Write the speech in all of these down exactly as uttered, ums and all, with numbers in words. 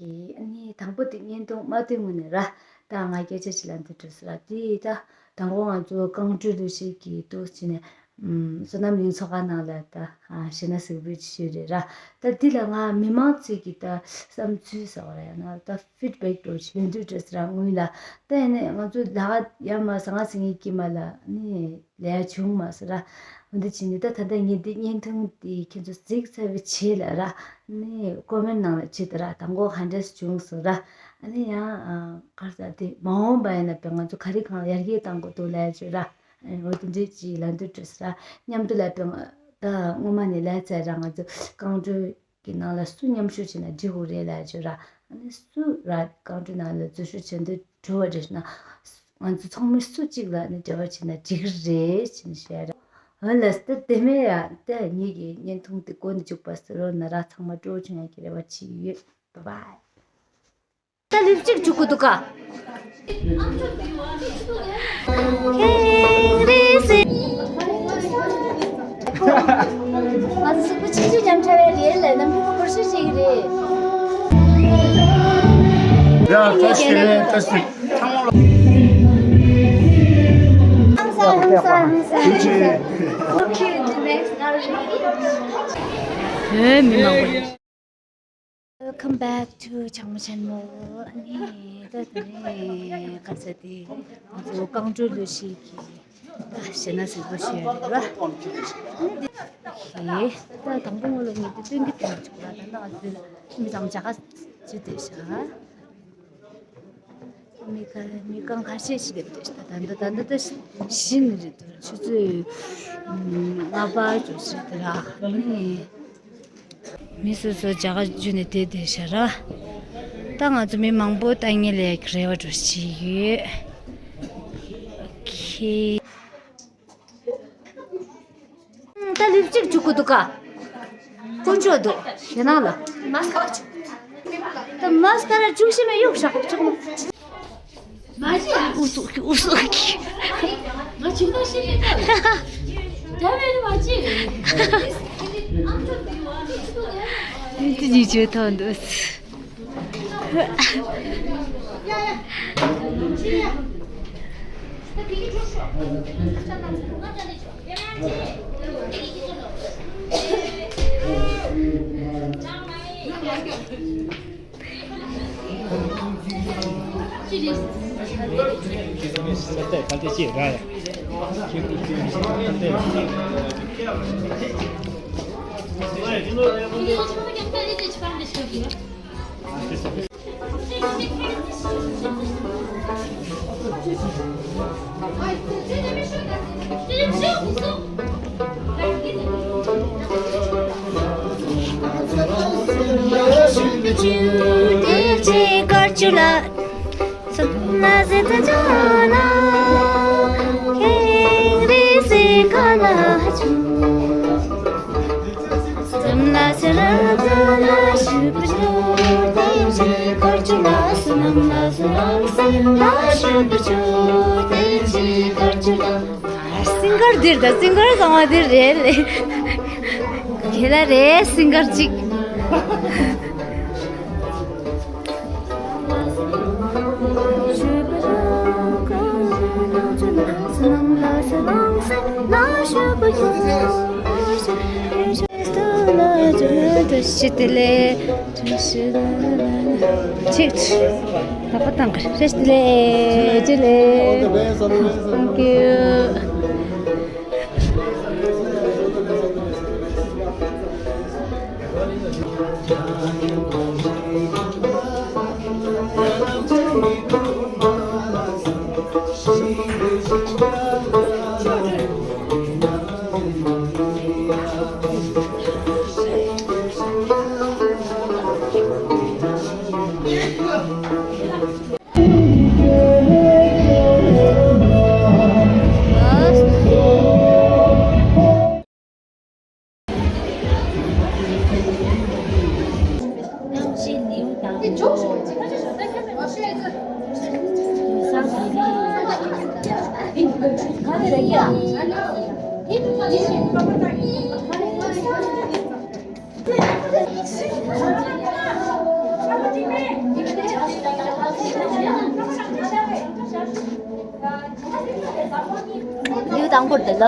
གི་ཨ་ནི་དང་པོ་དེ་བརྙན་ཐུང་མ་བཏོན་སྔོན་ནས་ར། ད་ང་སྐད་ཆ་ཅིག་ལབ་འདོད་འདུག་ཟེར་ར། དེ་ད་དང་པོ་ང་ཚོ་རྐང་བགྲོད་ལུས་ཤེས་ཀྱི་འདུག་ཅེས་ནས། ཨམ། བསོད་ནམས་གླིང་ཚོགས་ཁང་ནང་ལ་ད་ཨ་གཞས་སྣ་གཟིགས་འབུལ་ཅིག་ཞུས་རེད་ར། ད་འདི་ལ་ང་མི་མང་ཚོས་ཀྱི་ད་བསམ་ཚུལ་ཟེར་བ་ར། ཡང་ན་ད་ཕིཌ་བེག་འདྲ་ཅིག་ལེན་འདོད་འདུག་ཟེར་ར། སྔོན་ལ་ད་ཡིན་ནའི་ང་ཚོ་ལས་ཀ་ཡར་མར་ཟང་ངེ་ཟིང་ངེ་སྐྱིད་མ་ལ་ནི་ལས་ཡ་བྱུང་མ་སོང་ར། འོ་འདི་བྱས་ནས་ད་ད་ལྟ་ངས་འདི་བརྙན་ཐུང་འདི་ཁྱེད་ཚོ་གཟིགས་ཚར་བའི་རྗེས་ལ་ར། ནི་ཀོ་མེན་ནང་ལ་བྲིས་ད་ར། དང་པོ་ག་འདྲས་བྱུང་སོང་ར། ཨ་ནི་ཡང་ཨ་ག་རེ་ཟེར། དེ་མ་འོངས་པ་ཡིན་ན་པའི་ང་ཚོ་ག་རེ་གང་ཡར་རྒྱས་གཏང་དགོས་འདུག་ལབ་ཡ་ཅིག་ར། ཨ་འོ་དེ་འདྲས་ཅིག་ལབ་འདོད་འདུག་ཟེར་ར། མཉམ་དུ་ལ་པའི་ད་སྔོན་མ་ནས་ལབ་ཚར་ར། ང་ཚོ་རྐང་བགྲོད་ཀྱི་ནང་ལ་སུ་མཉམ་ཞུགས་བྱས་ན་འགྲིག་གི་རེད་ལབ་ཡ་ཅིག་ར། ཨ་ནི་སུ་ར་རྐང་བགྲོད་ནང་ལ་འཛུལ་ཞུགས་བྱེད་འདོད་འགྲོ་བ་རེད་ན། ང་ཚོ་ཚང་མས་སུ་གཅིག་ལ་ནི་འབྲེལ་བ་བྱས་ན་འགྲིག་གི་རེད་ཅེས་ནས་བཤད་ར། འོ་ལགས་སོ། ད་དེ་མིན་ཡང་ད་ངེད་ཀྱི་བརྙན་ཐུང་འདི་འགོ་ནས་མཇུག་བར་གསན་རོགས་གནང་ར། ཚང་མ་སྤྲོ་བོ་བྱུང་ཡག་གི་རེ་བ་བྱེད་ཀྱི་ཡོད། བཱའི་བཱའི། ད་ལིབ་སི་ཊིག་བྱུག་གི་འདུག་ག། ཁེང་རེ་སི། ང་ཚོ་གཟུགས་པོ་ཆུང་ཆུང་མཉམ་འཁྲབ་ཡ་རེད་ལ། ནམ་རྒྱུན་ཁོ་བོར་ཤུ་བྱེད་ཀྱི་རེད། ཡ་བཀྲ་ཤིས་བདེ་ལེགས། བཀྲ་ཤིས་བདེ་ལེགས། ཧང་སང་ཧང་སང་ཧང་སང་། ཨོ་ཁེ། ནེག་སི་ཊི། ཨེ། མི་མང་པོ། Welcome back to Changma Channel. ཨ་ནི་ད་དེ་ནས་ག་ཚོད་དེ་ང་ཚོ་རྐང་བགྲོད་ལུས་ཤེས་ཀྱི་ད་གཞས་སྣ་གཟིགས་འབུལ་ཞུས་ཡོད་རེད་པ། ཨ་ནི་དེ་ད་དང་པོ་ངོ་ལ་ངས་དེ་སྟོན་གྱི་དེ་མ་བྱུང་ལ། ད་ནང་དེ་མི་ཚང་མ་ཇ་ག་ཅི་དེ་ཤ། མི་ཁ་མི་རྐང་ཁ་ཤས་ཤིག་རེད་འདུག་ད་ད་ད་ད་ད་བཞི་ནི་རེད་འདུག་ཆུ་ཚོད་ལྔ་པ་ཙམ་ཞིག་དེ་ར། ཨ་ནི་མི་སོ་སོ་ཇ་ག་བརྒྱུད་ནས་བསྡད་བསྡད་ཤག་ར། ད་ང་ཚོ་མི་མང་པོ་ལྟ་མཁན་ལ་ཡ་གི་རེ་བ་འདྲ་ཞིག་ཡོད། ཨོ་ཁེ། ད་ལིབ་སི་ཊིག་བྱུག་གི་འདུག་ག། དཀོན་མཆོག་འདུག་ཞེ་ནང་ལ། མཱ་སི་ཀ་ར་བྱུག་ད་མཱ་སི་ཀ་ར་བྱུག་ཤེས་མེད་གཡུག་བཞག་བྱུག་མ། མ་བྱེད། ཨུ་ཚུགས་ཀྱི་ཨུ་ཚུགས་ཀྱི། ང་བྱུག་པ་ཤེས་མེད་ད། འདྲ་མེད་ནི་མ་བྱེད། འདི་ཅི་བྱེད་ཐོག་འདུག་སིང་གར་འདིར་ད་སིང་གར་ཚང་མ་འདིར་རེད་ལེ། ཁྱེད་ལ་རེད་སིང་གར་གཅིག་ཆིག་ལག་པ་བཏང་གི་རེད་ལེ། ཅི་ལེ། Thank you. ལེའུ་དང་པོར་འདི་ལ།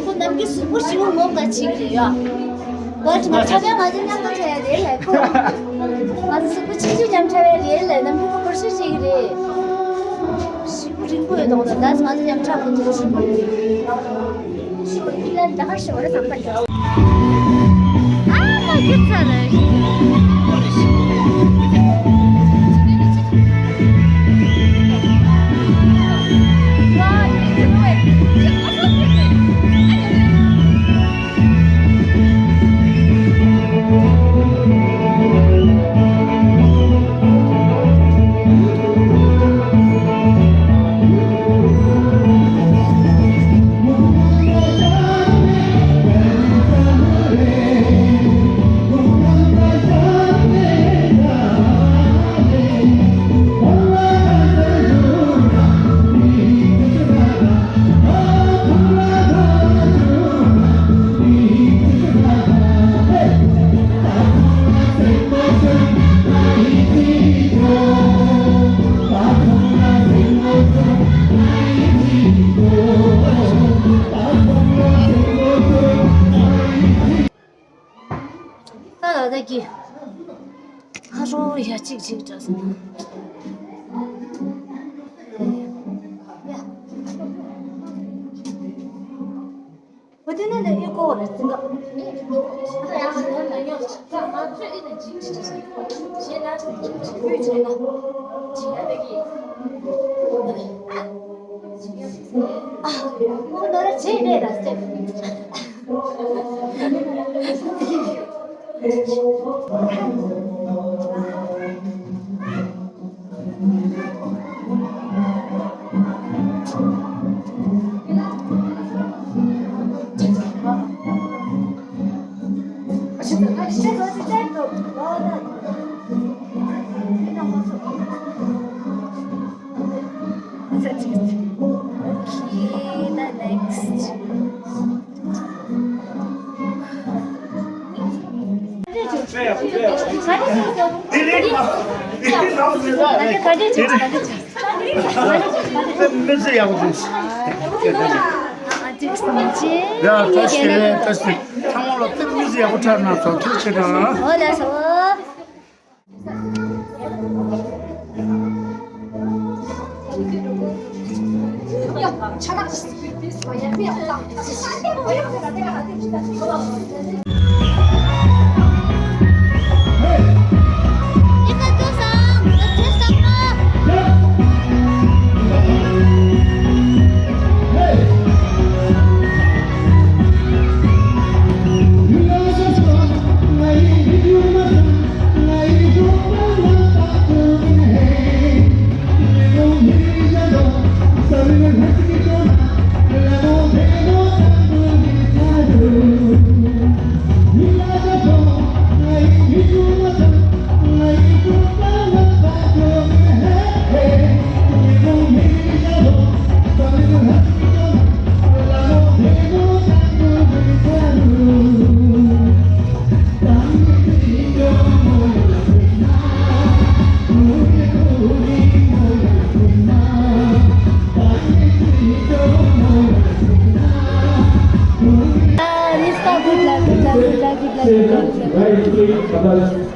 ཁོ་ནམ་རྒྱུན་གཟུགས་པོ་ཞེ་པོ་ངོམ་ན་ཆེ་གི་རེད་ཡ། ང་ཚོ་ང་ཚོ་ཕྱྭ་པའི་ང་ཚོ་མཉམ་དུ་བྱ་ཡ་རེད་ལ་ཁོ། ང་ཚོ་གཟུགས་པོ་ཆེ་ཆུང་མཉམ་བྱ་བ་རེད་ལ་ནམ་རྒྱུན་ཁོ་བོར་ཤུགས་ཆེ་གི་རེད། ཞེ་པོ་རིང་པོ་ཡོད་དོ་ད་ང་ཚོ་མཉམ་བྱ་གི་འདུག་ཞེ་པོ། ཁྱེད་ལ་ད་ག་ཞོར་བསམ་པ་ཡོད། ཨ་མ་ཁྱོད་ཚ་ལ། ད་ལ་ད་གི། ཧ་རོ་ཡ་གཅིག་གཅིག་འདྲ་སོང་། བུ་དེ་ནས་ལས་ཨེ་གོ་བ་རེད་ཟིན་ག་ཨ། ཁོང་ནོར་བྱེད་ནས་ར་སེ། Okay, the next. མི་ཚེ་ཡག་པོ་བྱུང་། ཡ་བཀྲ་ཤིས་བདེ་ལེགས། བཀྲ་ཤིས་བདེ་ལེགས། ཚང་མ་ལ་དཔེ་མི་ཚེ་ཡག་པོ་འཁྲབ་གནང་སོང་། ཐུགས་རྗེ་ཆེ་གནང་། འོ་ལགས་སོ།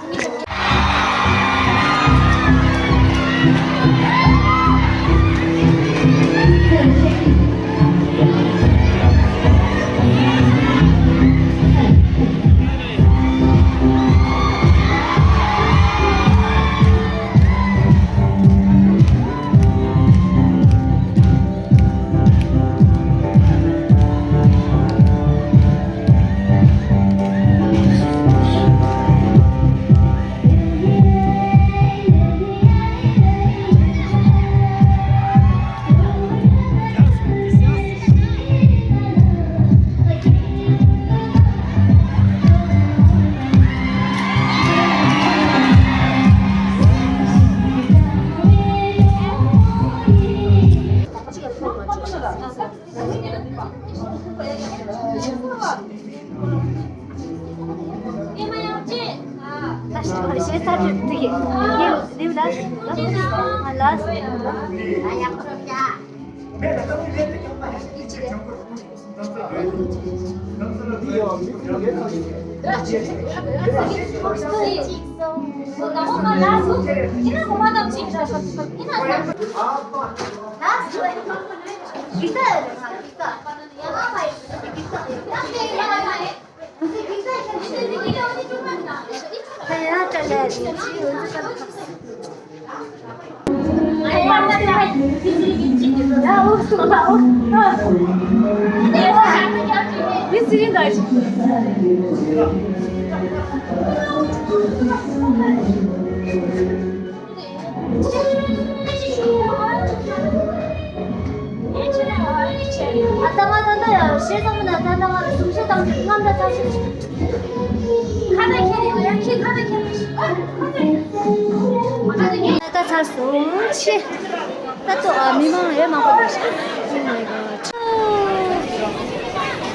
ཨ་ད་ང་ད་ལྟ་ཡང་ཤེས་ཙམ་ན་ད་ལྟ་ང་གསུང་བཤད་བཏང་རྒྱུ་རྔམ་ད་ཚར་ཤག་ཁ་ད་ཁྱེར་ཡོད་ཡ། ཁྱེད་ཁ་ད་ཁྱེར་ཡོད་ཡ། ད་ཚར་སོང་ཆེ། ད་ལྟ་ཨ་མི་མང་ཡོད་མང་པོ་འདུག་ཤག Oh my God.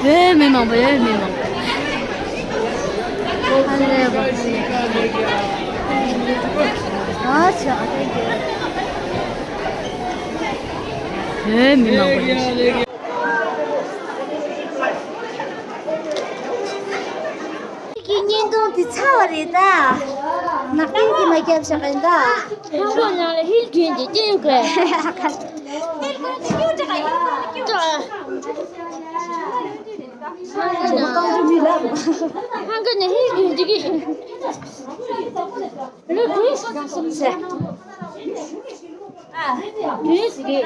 ཡོད་མི་མང་པོ་ཡོད་མི་མང་པོ། ཨ་ལེ་བ་ཨ་ཆ། ཡོད་མི་མང་པོ་ཡོད། ཁྱེད་ཀྱི་བརྙན་ཐུང་དེ་ཚར་བ་རེད་ད། ནག་པོ་གིས་མ་བརྒྱབ་བཞག་ཡིན་ད། ཧང་གོ་ནང་ལ་ཧིལ་གྱོན་གྱི་སྐྱེ་ཡོད་གི། ཧིལ་གྱོན་གྱི་སྐྱེ་ཡོད་གི། ཧང་གོ་ནང་ཧིལ་གྱོན་གྱི་སྐྱེ། ལུས་གུས་སོང་སོང་ཟེར། ཨ། གུས་ཟེར་གི།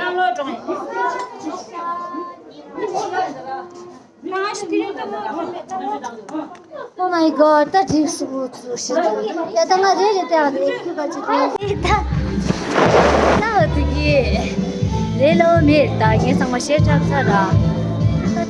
Oh my God, ད་འགྲིག་སོང་། ཚུར་ཤི་ཚར། ཡ་ད་ང་རེ་རེ་བལྟས་པ་དེ་ཁུ་ག་ཅི་དེ་ད། ད་འོ་དེ་གི་རེད་ལོ་མེད་ད། ངས་ཚང་མ་བཤད་གྲབས་ཚར་ར། ད་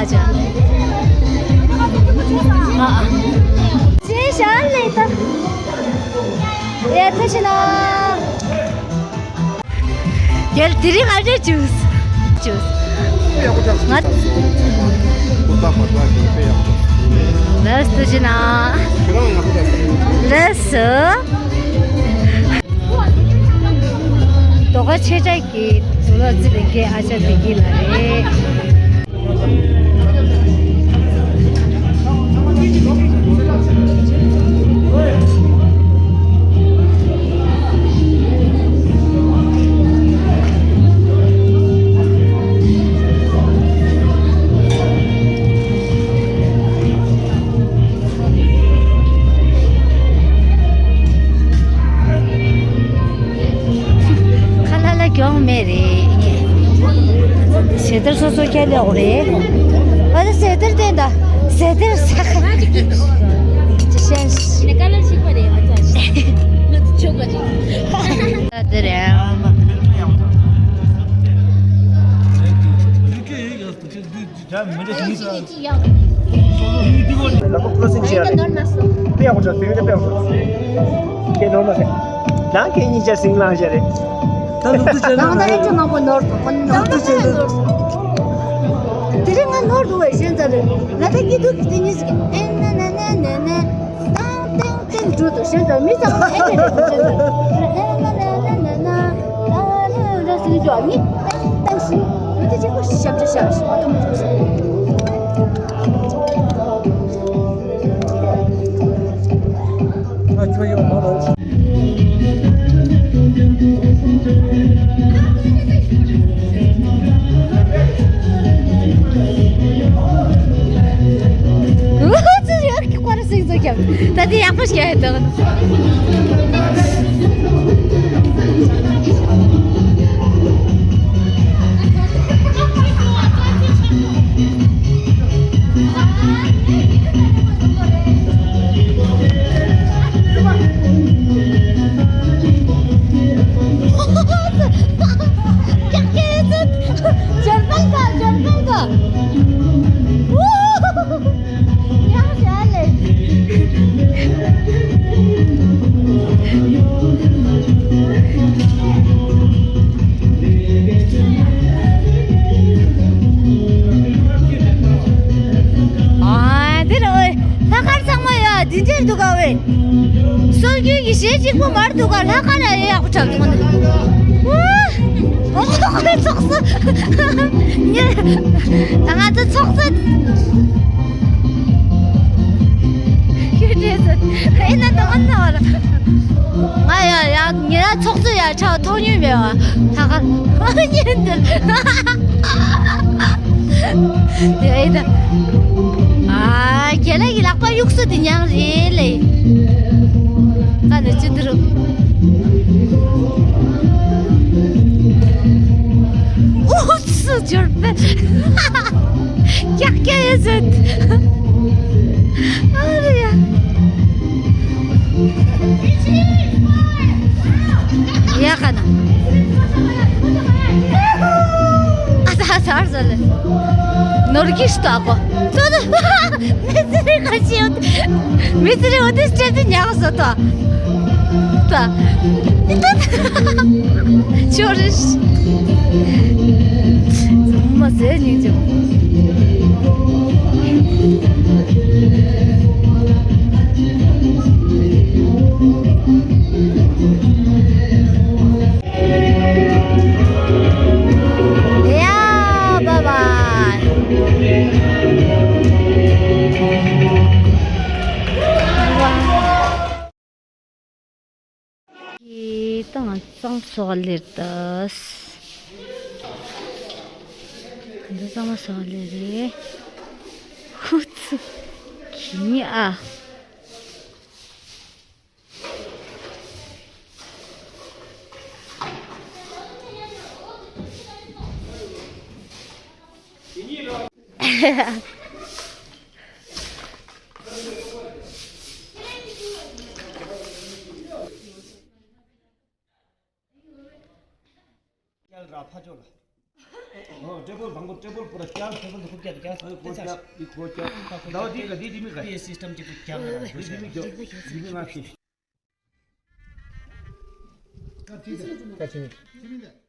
ཨ་ཅག་ཨ་ཨ། ཅེས་ཞལ་ལས་ད། ཡ་ཐུ་ཤི་ན། ཡ་དེ་རིང་ང་རེ་ཇུས། ཇུས། ང་། ལགས་སོ་ཞུ་ན། ལགས་སོ། རྡོ་ཁ་ཆེ་དྲགས་ཀྱི་དུག་ལོག་རྩི་ལེན་མཁན་ཨ་ཅག་བི་ཀི་ལགས་རེད། ཁ་ལ་ལ་གྱོང་མེད་རེད། ཞེ་དར་སོ་སོ་ཁྱེར་ལེགས་རེད། ཨ་ད་ཞེ་དར་བསྟན་ད། ཞེ་དར་ས་ཁ། ཤེས། ནི་ཀ་ལར་ཞིག་པ་རེད་ང་ཚོ། ང་ཚོ་ཆོག་ག་ཅིག་ད་དེ་རེད། ལག་པ་ཀོ་སིན་ཅི་ཡ་རེད། དཔེ་ཡག་པོ་འདུག་སྲིན་ཅི་ཡ་དཔེ་ཡག་པོ་འདུག་དཔེ་ནོར་མ་ཟད། ད་ཁྱེད་གཉིས་ཆ་སྲིན་ལངས་བྱས་རེད། ད་ལུག་ཏུ་བྱས་ན་ད་ལྟ་ཨེ་ཅོ་མང་པོ་ནོར་དང་ཁོ་ནོར་དང་ཁོ་ནོར་སོང་། དེ་རིང་ང་ནོར་འདུག་བས་ཞེན་ཙམ་རེད། ང་ད་སྐྱིད་སྡུག་གི་དེ་གཉིས་ཀྱི་ཨེ་ན་ན་ན་ན་ན། ཏང་ཏང་ཏང་འགྲོ་འདུག་ཞེན་ཙམ་མི་ཚང་མ་ཨེ་ན་རེད་འདུག་ཞེན་ཙམ། ཨེ་ན་ན་ན་ན་ན། ད་རེ་རེ་ཟིན་འཇོག་མི་ཏང་ཏང་ཞིག་མི་དེ་གཅིག་པོ་ཞབས་ཕྱི་ཞབས་ཕྱི། ཨ་ཁྱོད་ཡོང་མ་རེད། ཨུ་ཧུ་ཙི་ཡོད་ཀྱི་ཀོ་ར་སིང་ཙོ་ཁྱབ། ད་དེ་ཡག་པོ་ཞིག་ཡོད་དོ། འདུག་ག་བས། སྲོལ་རྒྱུན་གྱི་གཞས་གཅིག་པོ་མར་འདུག་ག་ལྷག་དཀར་ལ་ཡག་པོ་འཁྲབ་འདུག་ག་ཨོ་ཁོའི་ཚོགས་གཙོ། ངས་ད་ང་ཚོ་ཚོགས་གཙོ། ཁྱོད་བྲེལ་སོང་། ཨེ་ན་ད་ཨ་ན་བ་ལ། ང་ཡ་ཡ་ངེད་རང་ཚོགས་གཙོ་ཡ་ཆགས་ཐོག་ཉུལ་མེད་བ། ད་ག་ཨ་ཉན་འདིར། དེ་ཨེ་ད། ཨ་རྒན་ལགས་ཀྱི་ལག་པ་གཡུག་ས་དེ་མྱང་རེད་ལེ། ཀ་ནས་ཅི་འདི་རུ། ཨོ་ཙི་འབྱོར་པས། ཀྱག་ཀྱག་ཡོད་ཟེར། ཨ་རེ་ཡ། ཡ་ག་ན། ཨ་ས་ས་ཨར་ཟ་ལེ། ནོར་གྱིས་ལྟ་གོ། ཙོ་ཙོ། མི་ཚེ་རིང་ག་ཅི་ཡོད། མི་ཚེ་རིང་འོ་དེ་སྤྲད་དེ་ཉག་བཟོ་ཏོ། ཏོ། ཅོ་རིས། མ་ཟེ་ཉིན་ཅིག Yeah, bye bye. ད་ང་གཙང་མ་བཟོ་ག་སླེབས་ད། ད་གཙང་མ་བཟོ་ག་སླེབས་རེད། ཧུ་ཚུ། གི་ནི་ཨ། རྒྱལ་ར་ཕ་ཇོ་ལ། ཨོ་ཏྲེ་བོལ་བང་པོ་ཏྲེ་བོལ་པུ་ར་རྒྱལ་ཏྲེ་བོལ་ཁུག་རྒྱལ་རྒྱལ། ཨོ་ཁོ་རྒྱལ་ཨི་ཁོ་རྒྱལ། ད་ལོ་དེ་ག་དེ་དེ་མི་ག་དེ་སིས་ཊམ་ཅིག་རྒྱལ་ལ་ར་དེ་མི་རྒྱལ་དེ་མི་ང་ཤི། ཀ་ཅི་ཀ་ཅི་ནི།